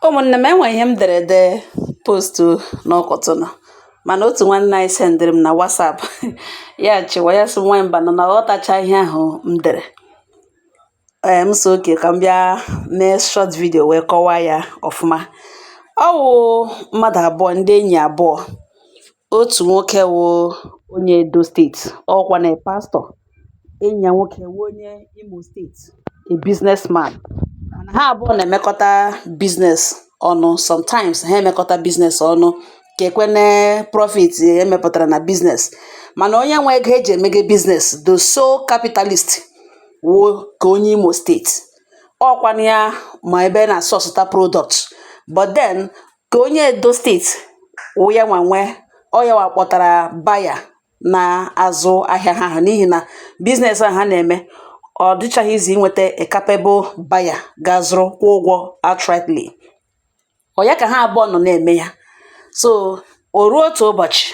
Ụmụ̀nnè m, enwè ihe m dèrè ede post n'ụkụtụ nọ, mànà otù nwanne anyị sendịrị m na WhatsApp ya chị̀wà ya sị nwa mbà nọ na ọghọtacha ihe ahụ̀ m dèrè. Ee, m sị okay, ka m bịa mee short video wee kọwaa ya ọfụma. Ọ wụ mmadụ abụọ, ndị enyi abụọ. Otu nwoke wụ onye Edo State, ọkwa na pastor. Enyi ya nwoke wụ onye Imo State, a businessman. Mana ha abụọ na-emekọta business ọnụ. Sometimes ha emekọta business ọnụ, kekwene profit emepụtara na business. Mana onye nwe ego eji emege business, the sole capitalist, wụ ka onye Imo State. Ọkwanụ ya ma ebe na-asọsụta product. But then ka onye Edo State wụ ya nwa nwe ọ, ya nwa kpọtara buyer na-azụ ahịa ha ahụ, n'ihi na business a ha na-eme, ọ dịchaghị izi inweta a capable buyer ga-azụrụ, kwụọ ụgwọ outrightly. Ọ ya ka ha abụọ nọ na-eme ya. So o ruo otu ụbọchị,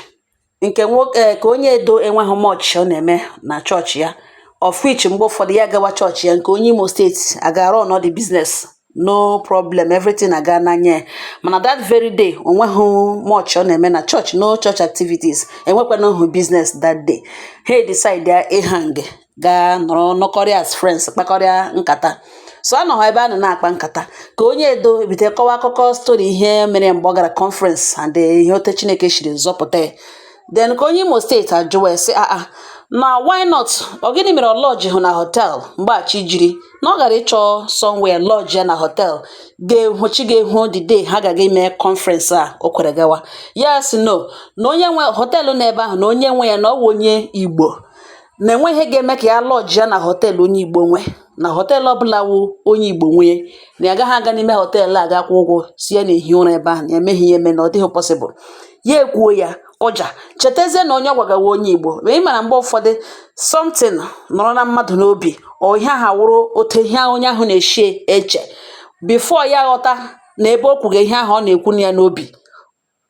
nke nwoke, ka onye Edo, enweghị much ọ na-eme na chọọchị ya, of which mgbe ụfọdụ ya gawa chọọchị ya, nke onye Imo State aga run all the business, no problem, everything aga n'anya ya. Mana that very day, o nweghị much ọ na-eme na church, no church activities, enwekwanahụ business that day. Ha decide ya ịhang gaa nọrọ nọkọrịa as friends, kpakọrịa nkata. So anọ ha ebe a nọ na-akpa nkata, ka onye Edo bido kọwa akụkọ story ihe mere mgbe ọ gara conference and ihe ote Chineke shiri zọpụta ya. Then ka onye Imo State ajụwa ya sị, aa, na why not, ọ gịnị mere ọ lodge hụ na hotel mgbe chi jiri, na ọ gara ịchọ somewhere lodge ya na hotel ga-ehu chi ga-ehu the day ha gaga ime conference a o kwere gawa. Ya sị no, na onye nwe hotel nọ ebe ahụ, na onye nwe ya, na ọ wụ onye Igbo, na enwe ihe ga-eme ka ya lodge ya na hotel onye Igbo nwe, na hotel ọbụla wụ onye Igbo nwe, na ya agaghị aga n'ime hotel a ga kwụ ụgwọ si ya na-ehi ụra ebe ahụ, na ya emeghị ihe eme, na ọ dịghị possible. Ya ekwuo ya kụja, chetazie na onye ọ gwagawa onye Igbo. Ma ị mara, mgbe ụfọdụ something nọrọ na mmadụ n'obi, ọ ihe ahụ awụrụ otu ihe onye ahụ na-eshi eche before ya ghọta na ebe o kwuga ihe ahụ ọ na-ekwu na ya n'obi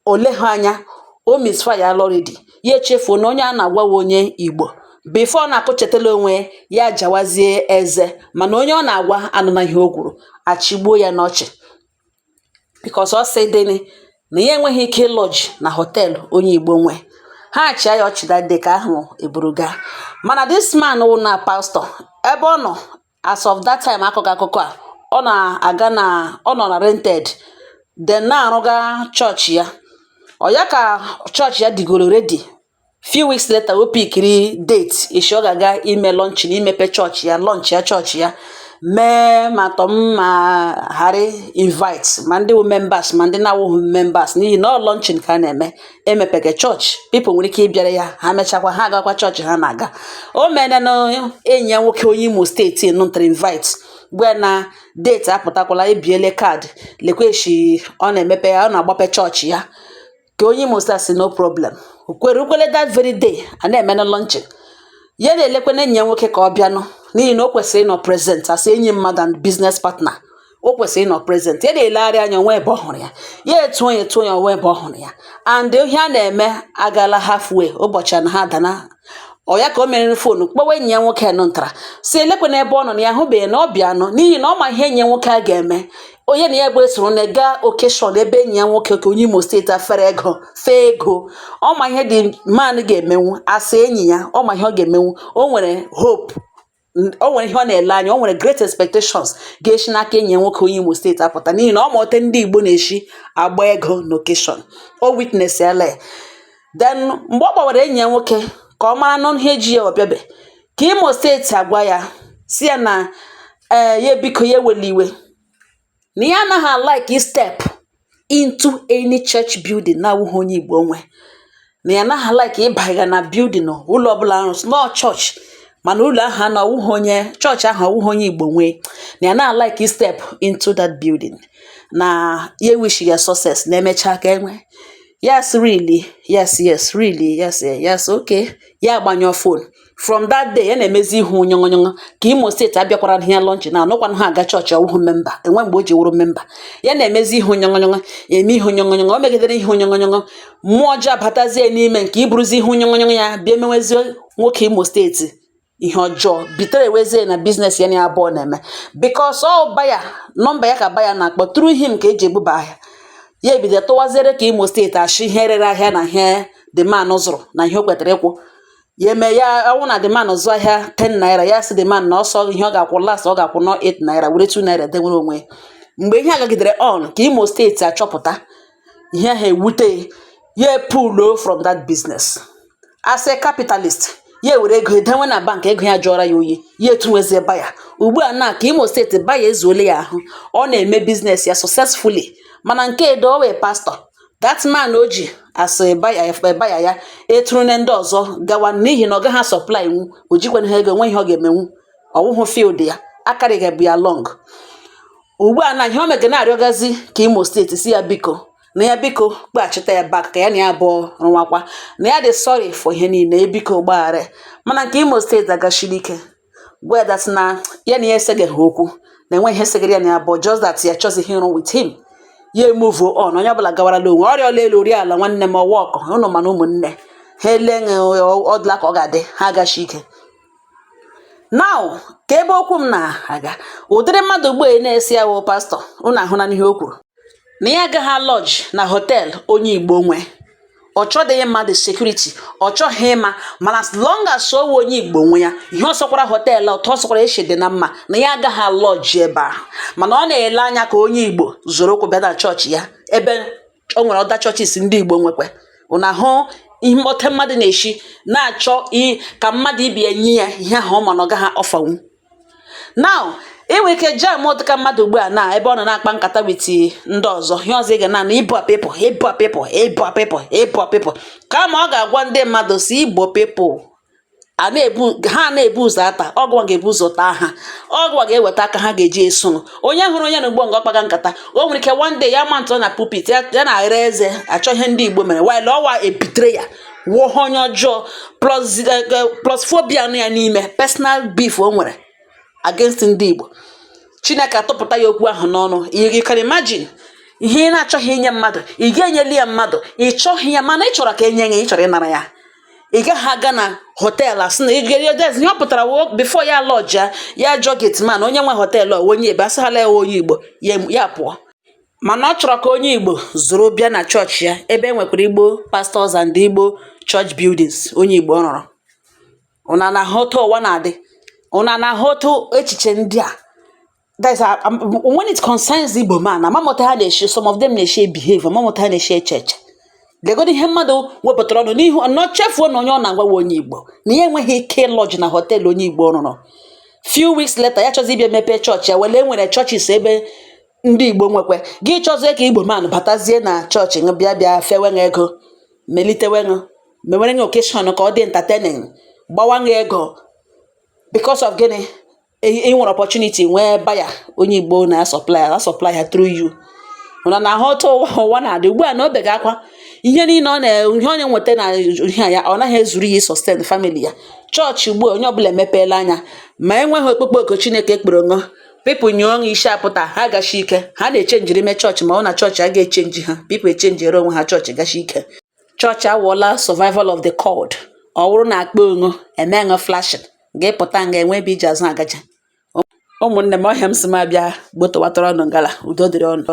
o legha anya, o misfire already. Ya echefuo na onye a na-agwawa onye Igbo. Before ọ na-akụchetala onwe ya, jawazie eze, mana onye ọ na-agwa anụna ihe o kwuru, achịgbuo ya n'ọchị, because ọ sị dịnị na ya enweghị ike ịlodge na hotel onye Igbo nwe. Ha chịa ya ọchị that day ka ahụ eburu gaa. Mana this man wụ na pastor ebe ọ nọ as of that time akụkọ akụkọ a, ọ na-aga na ọ nọ na rented, then na-arụga chọọchị ya. Ọ ya ka chọọchị ya digoro ready. Few weeks later, o pickiri date echi ọ ga-aga ime launching, imepe chọọchị ya, launch ya chọọchị ya, mee ma tọm ma ghara invite ma ndị wụ members ma ndị na-awụghị members, n'ihi na ọ launching ka a na-eme, emepege chọọchị, people nwere ike ịbịara ya. Ha mechakwa, ha agakwa chọọchị ha na-aga. O meela na enyi ya nwoke onye Imo State nụtara invite gwa na date apụtakwala, ebiele card, lekwa echi ọ na-emepe, ọ na-agbape chọọchị ya. Ka onye Imo State si no problem, o kwere ukwele. That very day a na-eme na launching, ya na-elekwe na enyi ya nwoke ka ọ bịanụ, n'ihi na o kwesịrị ịnọ present as enyi mmadụ and business partner, o kwesịrị ịnọ present. Ya na-elegharị anya, onwe ebe ọ hụrụ ya. Ya etuo ya, etuo ya, onwe ebe ọ hụrụ ya. And ihe a na-eme agala halfway ụbọchị na ha adana. Ọ ya ka o meriri phone kpọwa enyi ya nwoke nọ ntara, si elekwe n'ebe ọ nọ na ya ahụbeghị na ọ bịanụ, n'ihi na ọ ma ihe enyi ya nwoke a ga-eme. Onye na ya bụ esoro na gaa occasion ebe enyi ya nwoke ka onye Imo State afere ego fee ego, ọ ma ihe dị man ga-emenwu asa enyi ya, ọ ma ihe ọ ga-emenwu. O nwere hope, o nwere ihe ọ na-ele anya, o nwere great expectations ga-esi n'aka enyi ya nwoke onye Imo State apụta, n'ihi na ọ ma ote ndị Igbo na-esi agba ego n'occasion, o witness yala ya. Then mgbe ọ kpọwara enyi ya nwoke ka ọ mara nụ ihe ji ya ọbịabe, ka Imo State agwa ya, si ya na ee, ya biko, ya ewela iwe, na ya anaghị like step into any church building na-awụghị onye Igbo nwe, na ya anaghị like ịbanye na building, ụlọ ọbụla arụ nọ chọọchị, mana ụlọ ahụ na ọwụghị onye chọọchị ahụ, ọwụghị onye Igbo nwe, na ya anaghị like step into that building, na ya wish ya success na emechaa ka enwe. Yes, really, yes, really, yes, okay. Ya agbanyụọ phone. From that day, ya na-emezi ihu nyọṅụ ka Imo State abịakwara ya launch na anọkwanụ ha aga chọọchị, ọwụhụ member enwe mgbe o ji wụrụ member. Ya na-emezi ihu nyọṅụ, eme ihu nyọṅụ. O megidere ihu nyọṅụ, mmụọ ọjọọ abatazie n'ime nke iburuzi ihu nyọṅụ ya bịa emewezie nwoke Imo State. Ihe ọjọọ bitere wezie na business ya na ya abụọ na-eme, because ọ buyer number ya ka buyer na-akpọ through him ka eji ebuba ahịa. Ya ebido tụwaziere ka Imo Steeti achị ihe rere ahịa na ihe the man zụrụ na ihe o kwetara ịkwụ ya. Eme ya ọnwụ na the man zụ ahịa 10 naira, ya sị the man na ọsọ ihe ọ ga-akwụ last, ọ ga-akwụ nọ 8 naira, were 2 naira dewere onwe ya. Mgbe ihe agagidere on ka Imo Steeti achọpụta ihe ahụ, ewute ya, pull from that business. As a capitalist, ya ewere ego edenwe na bank, ego ya jụọra ya oyi, ya etunwezie buyer. Ugbu a na ka Imo Steeti buyer ezuole ya ahụ, ọ na-eme business ya successfully. Mana nke edo o wee pastor, that man o ji as a buyer, buyer ya eturune ndị ọzọ gawa, n'ihi na ọ gaghị supply nwu, o jikwana ha ego nwe ihe ọ ga-emenwu. Ọwụhụ field ya akarịghị ya long. Ugbu a na ihe o mege na-arịọgazi ka Imo Steeti si ya biko, na ya biko kpaghachite ya back, ka ya na ya abụọ rụwakwa, na ya dị sorry for ihe niile, ya biko gbaghara ya. Mana nke Imo Steeti agachiri ike gwa ya that na ya na ya esegeghị okwu, na enweghị ihe segere ya na ya abụọ, just that ya chọzighị ịrụ with him. Ya emove on, onye ọbụla gawarala onwe. Ọrịa ọla elu rie ala, nwanne m, ọwa ọkụ ụnụ. Mana ụmụnne ha ele ọ dịla ka ọ ga-adị ha agachi ike. Now, ka ebe okwu m na-aga, ụdịrị mmadụ ugbu a na-esi ya wụ pastọ, unu ahụna n'ihe o kwuru na ya agaghị lodge na hotel onye Igbo nwe. Ọ chọdịghị mmadụ security, ọ chọghị ịma, mana as long as o wụ onye Igbo nwe ya, ihe ọ sọkwara hotel, ọtọ ọ sọkwara eshi dị na mma, na ya agaghị lodge ebe ahụ. Mana ọ na-ele anya ka onye Igbo zoro ụkwụ bịa na chọọchị ya, ebe o nwere other churches ndị Igbo nwekwe. Unu ahụ ihe ote mmadụ na-eshi na-achọ ka mmadụ ibe ya nye ya ihe ahụ ọ ma na ọ gaghị ọfanwu. Now, ị nwere ike jam dịka mmadụ ugbu a na ebe ọ nọ na-akpa nkata with ndị ọzọ, ihe ọzọ ị ga na Igbo people, Igbo people, Igbo people, Igbo people, kama ọ ga-agwa ndị mmadụ si Igbo people a na-ebu ha na-ebu ụzọ ata ọgụwa ga-ebu ụzọ taa ha, ọgụwa ga-eweta aka ha ga-eji eso. Onye hụrụ onye na ugbo nga ọkpaga nkata, o nwere ike one day ya ma ntọ na pulpit ya, ya na-ere eze achọ ihe ndị Igbo mere, while ọwa ebitere ya wụọ ha onye ọjọọ, plus phobia nọ ya n'ime, personal beef o nwere against ndị Igbo. Chineke atụpụta ya okwu ahụ n'ọnụ. You can imagine, ihe ị na-achọghị inye mmadụ, ị ga-enyeli ya mmadụ. Ị chọghị ya, mana ị chọrọ ka enye ya, ị chọrọ ịnara ya. Ị gaghị aga na hotel asị na ị ga ihe ọ pụtara wo before ya lodge ya, ya jụọ gateman onye nwe hotel, ọ onye ebe asịghala ya onye Igbo, ya pụọ. Mana ọ chọrọ ka onye Igbo zoro bịa na chọọchị ya, ebe e nwekwara Igbo pastors and Igbo church buildings onye Igbo rụrụ. Unu na-ahụ otu ụwa na-adị? Unu na-ahụ otu echiche ndị a? That is, when it concerns Igbo man, amamụta ha na-eshi, some of them na-eshi behave, amamụta ha na-eshi eche eche. Legodo ihe mmadụ wepụtara ọnụ n'ihu nọ, chefuo na onye ọ na-agwawa onye Igbo, na ya enweghị ike ịlodge na hotel onye Igbo rụrụ. Few weeks later, ya chọzi ịbịa mepee chọọchị ya, wele nwere churches ebe ndị Igbo nwekwe. Gị chọzie ka Igbo man batazie na chọọchị ṅụ, bịa bịa fewe ṅụ ego, melitewe ṅụ, mewere ṅụ occasion ka ọ dị entertaining, gbawa ṅụ ego. Because of gịnị? Ị nwere opportunity nwee buyer onye Igbo na supply a supply ha through you. Mana na ahụ otu ụwa na-adị ugbu a, na o bega akwa, ihe niile ọ na ihe ọ na-enweta na ihe a ya, ọ naghị ezuru ya sustain family ya. Chọọchị ugbu a, onye ọbụla emepeela anya, ma enweghị okpukpe oku Chineke kpere ṅụ. People nyụọ ọṅụ isi apụta, ha gashi ike, ha na-echenjiri ime chọọchị, ma ọ na chọọchị a ga-echenji ha. People echenjiere onwe ha chọọchị, gashi ike. Chọọchị awụọla survival of the cult. Ọ bụrụ na akpa ṅụ eme ṅụ flashing, ga-epụta nga enwe ebe iji azụ agaja. Ụmụnne m, ọhịa m si m abịa gbotowatara ọnụ ngala. Udo dịrị ọnụ.